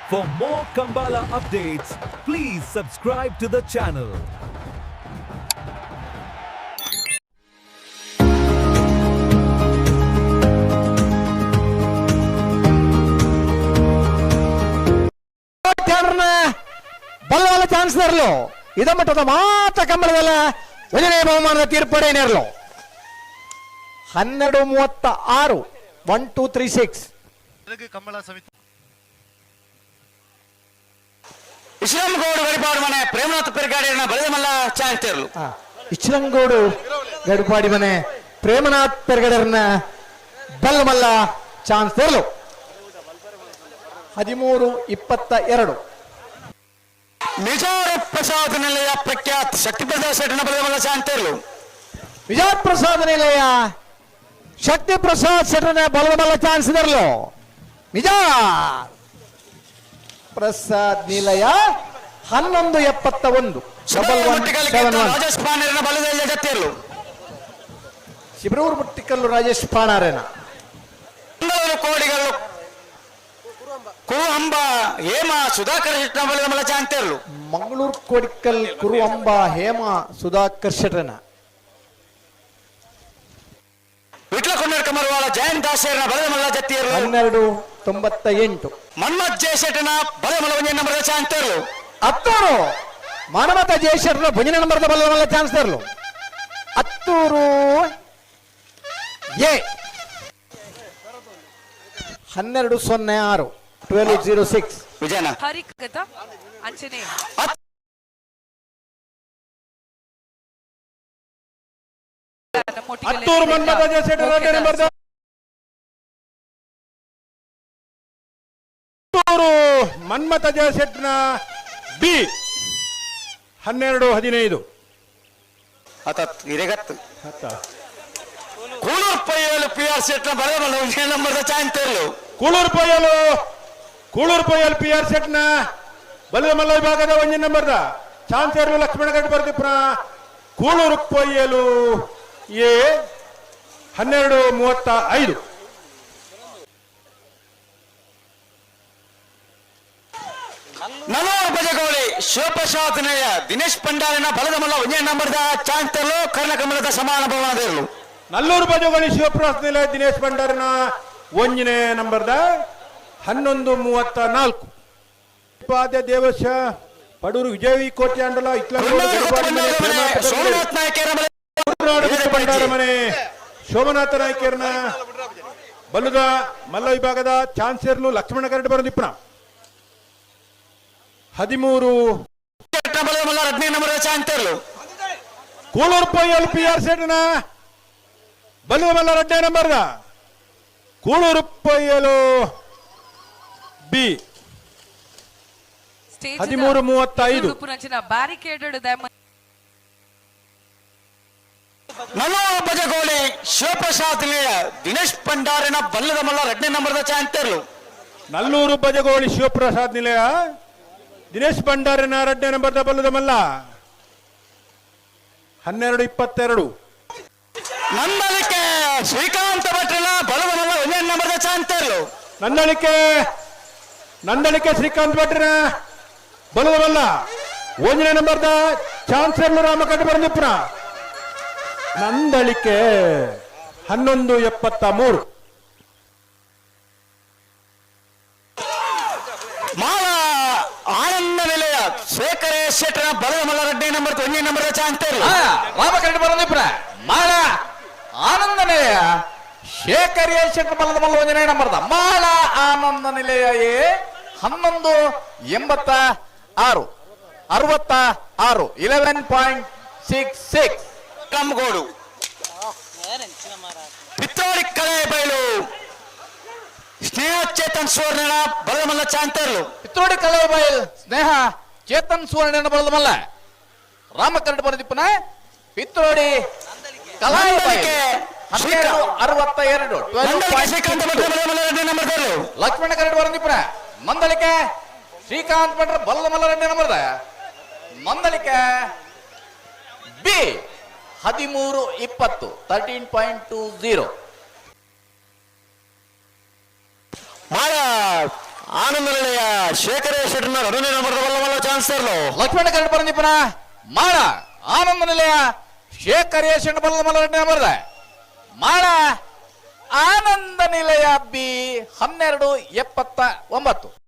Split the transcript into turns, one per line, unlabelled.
For more Kambala updates, please subscribe to the channel.
ಬಲ್ಲವಲ್ಲ ಚಾನ್ಸಲರ್ಲು ಇದಮಟ್ಟದ ಮಾತ ಕಂಬಳದಲ್ಲ ಒಂದನೇ ಬಹುಮಾನದ ತೀರ್ಪಡೆ ನೇರಲು. 12:36, 1236.
ಕಂಬಳ ಸಮಿತಿ.
ಇಸ್ಲಾಂಗೌಡ ಗಡಿಪಾಡು ಮನೆ ಪ್ರೇಮನಾಥ ಪೆರ್ಗಾಡಿಯನ್ನ ಬಳೆದಮಲ್ಲ ಚಾಂತೇರ್ಲು.
ಇಚ್ಲಂಗೋಡು ಗಡುಪಾಡಿ ಮನೆ ಪ್ರೇಮನಾಥ್ ಪೆರ್ಗಡರ್ನ ಬಲ್ಲಮಲ್ಲ ಚಾನ್ಸಲರ್ಲು. 13:22.
ನಿಜಾರ ಪ್ರಸಾದ್ ನಿಲಯ ಪ್ರಖ್ಯಾತ್ ಶಕ್ತಿ ಪ್ರಸಾದ್ ಶೆಟ್ಟನ ಬಳೆದಮಲ್ಲ ಚಾಂತೇರ್ಲು.
ವಿಜಯ ಪ್ರಸಾದ್ ನಿಲಯ ಶಕ್ತಿ ಪ್ರಸಾದ್ ಶೆಟ್ಟನ ಬಲಮಲ್ಲ ಚಾನ್ಸಲರ್ಲು. ನಿಜ ಪ್ರಸಾದ್ ನಿಲಯ 11:71, 1171.
ರಾಜೇಶ್ ಪಾಂಡೇರನ ಬಲದ ಜತ್ತೇರ್ಲು.
ಶಿಬರೂರು ಮುಟ್ಟಿಕಲ್ಲು ರಾಜೇಶ್ ಪಾಣಾರೇನ.
ಮಂಗಳೂರು ಕೋಡಿಗಳು ಕುರುಹಂಬ ಹೇಮ ಸುಧಾಕರ್ ಶೆಟ್ಟನ ಬಲದಮಲ್ಲ ಚಾಂತೇರ್ಲು.
ಮಂಗಳೂರು ಕೋಡಿಕಲ್ ಕುರುವಂಬ ಹೇಮ ಸುಧಾಕರ್ ಶೆಟ್ಟನ.
ವಿಟ್ಲ ಕೊಂಡರ್ ಕಮರ್ವಾಳ ಜಯಂತ್ ದಾಸೇರನ ಬಲದಮಲ್ಲ ಜತ್ತಿಯರ್ಲು.
12:98.
ಮನ್ಮಥ್ ಜಯಶೆಟ್ಟನ ಬಲಮಲ್ಲ ಒಂದೇ ನಂಬರ್ ಚಾಂತೇರ್ಲು.
ಅತ್ತೂರು ಮಾನವತ ಜಯಶೆಟ್ಟನ ಭುಜನ ನಂಬರ್ದ ಬಲ್ಲಮಲ್ಲ ಚಾನ್ಸಲರ್ಲು. ಅತ್ತೂರು ಎ, 12:06, 12:06.
ವಿಜಯನ
ಹರಿಕಥ ಅಂಚನೆ.
ಹತ್ತೂರು ಮನ್ಮಥ ಜಯಶೆಟ್ಟರ ಎರಡನೇ ನಂಬರ್ದ, ಹತ್ತೂರು ಮನ್ಮಥ ಜಯಶೆಟ್ಟನ ಬಿ, 12:15.
ಅತತ್ ಇರೆಗತ್ತು. ಕೂಳೂರು ಪೈಯಲು ಪಿ ಆರ್ ಶೆಟ್ಟನ ಬಲದಮಲ್ಲ ಒಂದೇ ನಂಬರ್ದ ಚಾಂತೇರ್ಲು.
ಕೂಳೂರು ಪೊಯ್ಯಲು, ಕೂಳೂರು ಪೊಯ್ಯಲ್ ಪಿ ಆರ್ ಸೆಟ್ನ ಬಲಮಲ್ಲ ವಿಭಾಗದ ಒಂಜಿ ನಂಬರ್ದ ಚಾನ್ಸೇರ್ಲು ಲಕ್ಷ್ಮಣ ಗಡ್ಡ ಬರ್ದಿಪ್ರ. ಕೂಳೂರು ಪೊಯ್ಯಲು ಎ, 12:35.
ನಲೂರು ಬಜಗೋಳಿ ಶಿವಪ್ರಸಾದ್ ನಿಲಯ ದಿನೇಶ್ ಭಂಡಾರಿನ ಬಲದಮಲ್ಲ ಒಂದೇ ನಂಬರ್ದ ಚಾಂತೇರ್ಲು, ಕರ್ಣಕಮಲದ ಸಮಾನ ಭವನದಿರಲು.
ನಲ್ಲೂರು ಬಜಗೋಳಿ ಶಿವಪ್ರಸಾದ್ ನಿಲಯ ದಿನೇಶ್ ಭಂಡಾರಿನ ಒಂಜನೇ ನಂಬರ್ದ, 11:34. ಪಾದ್ಯ ದೇವಶ ಪಡೂರು ವಿಜಯ ಕೋಟೆ ಅಂಡಲ ಇತ್ಲಂಗೋಡು ಗಡಿಪಾಡಿ ಮನೆ ಪ್ರೇಮನಾಥ ಪೆರ್ಗಡೆ.
ಸೋಮನಾಥ್ ನಾಯಕರ ಬಲ
ಕುರ್ನಾಡು ಭಂಡಾರ ಮನೆ ಶೋಭನಾಥ ನಾಯ್ಕರ್ನ ಬಲ್ಲುದ ಮಲ್ಲ ವಿಭಾಗದ ಚಾನ್ಸೇರ್ಲು ಲಕ್ಷ್ಮಣ ಕರಡು ಬರೋದಿಪ್ಪಣ, 13.
ಶೆಟ್ಟನ ಬಲದಮಲ್ಲ 15 ನಂಬರ್ದ ಚಾಂತೇರ್ಲು.
ಕೂಳೂರು ಪೊಯ್ಯಲ್ ಪಿ ಆರ್ ಸೆಟ್ನ ಬಲ್ಲುದ ಮಲ್ಲ ರಡ್ಡೆ ನಂಬರ್ದ ಕೂಳೂರು ಪೊಯ್ಯಲು ಬಿ, 13:35.
ಬ್ಯಾರಿಕೇಡ್.
ನಲೂರು ಬಜಗೋಳಿ ಶಿವಪ್ರಸಾದ್ ನಿಲಯ ದಿನೇಶ್ ಭಂಡಾರಿನ ಬಲ್ಲದ ಮಲ್ಲ 2ನೇ ನಂಬರ್ದ ಚಾಂತೇರ್ಲು.
ನಲ್ಲೂರು ಬಜಗೋಳಿ ಶಿವಪ್ರಸಾದ್ ನಿಲಯ ದಿನೇಶ್ ಭಂಡಾರಿನ ರಡ್ಡೆ ನಂಬರ್ದ ಬಲ್ಲದ ಮಲ್ಲ, 12:22.
ನಂದಲಿಕೆ ಶ್ರೀಕಾಂತ ಭಟ್ರನ ಬಲದ ಮಲ್ಲ 1ನೇ ನಂಬರ್ದ ಚಾಂತೇರ್ಲು.
ನಂದಳಿಕೆ, ನಂದಳಿಕೆ ಶ್ರೀಕಾಂತ್ ಭಟ್ರನ ಬಲದವಲ್ಲ ಒಂದನೇ ನಂಬರ್ದ ಚಾನ್ಸಲರ್ ರಾಮಕಟ್ಟ ಬರಂದಿಪ್ಪುನ. ನಂದಳಿಕೆ, 11:73.
ಮಾಲ ಆನಂದ ನಿಲಯ ಶೇಖರ ಶೆಟ್ಟರ ಬಲದ ಮಲ್ಲ 2ನೇ ನಂಬರ್ 1ನೇ ನಂಬರ್ದ ಚಾಂತೇರ್ಲು.
ರಾಮಕರಣ ಬರಂದಿಪ್ರ ಮಾಳ ಆನಂದ ನಿಲಯ ಶೇಖರ್ ಎ ಶೆಟ್ಟರ್ ಬಲದ ಮಲ್ಲ ಒಂದನೇ ನಂಬರ್ದ ಮಾಳ ಆನಂದ ನಿಲಯ ಎ, 11:86, 66, 11.66.
ಕಮ್ಗೋಡು ಪಿತ್ರೋಡಿ ಕಳೆ ಬಯಲು ಸ್ನೇಹ ಚೇತನ್ ಸುವರ್ಣ ಬಲದ ಮಲ್ಲ ಚಾಂತೇರ್ಲು.
ಪಿತ್ರೋಡಿ ಕಲೆ ಬಯಲ್ ಸ್ನೇಹ ಚೇತನ್ ಸುವರ್ಣ ಬಲದ ಮಲ್ಲ ರಾಮಕರಣ ಬರಂದಿಪ್ಪನ ಪಿತ್ರೋಡಿ ಕಲಾಯ
ನಂದಳಿಕೆ
12:62.
ನಂದಳಿಕೆ ಶ್ರೀಕಾಂತ ಭಟ್ರ ಬಲದ ಮಲ್ಲ 2ನೇ ನಂಬರ್ದಲ್ಲೂ.
ಲಕ್ಷ್ಮಣ ಕರಡ್ ಬರಂದಿಪ್ಪನ ನಂದಳಿಕೆ ಶ್ರೀಕಾಂತ್ ಭಟ್ರ ಬಲ್ಲ ಮಲ್ಲ 2ನೇ ನಂಬರ್ದ ನಂದಳಿಕೆ ಬಿ, 13:20, 13.20.
ಮಾಳ ಆನಂದ ನಿಲಯ ಶೇಖರ ಶೆಟ್ಟರ್ನ ಎರಡನೇ ನಂಬರ್ದ ಬಲ್ಲ ಚಾನ್ಸರ್ಲು. ಲಕ್ಷ್ಮಣ ಕರಡ್ ಪರಂಜಿಪುರ ಮಾಳ ಆನಂದ ನಿಲಯ ಶೇಖರ್ ಶೆಟ್ಟ ಬಲ್ಲ ಮಲ್ಲ ಎರಡನೇ ನಂಬರ್ದ. ಮಾಳ ಆನಂದ ನಿಲಯ ಬಿ 12.79.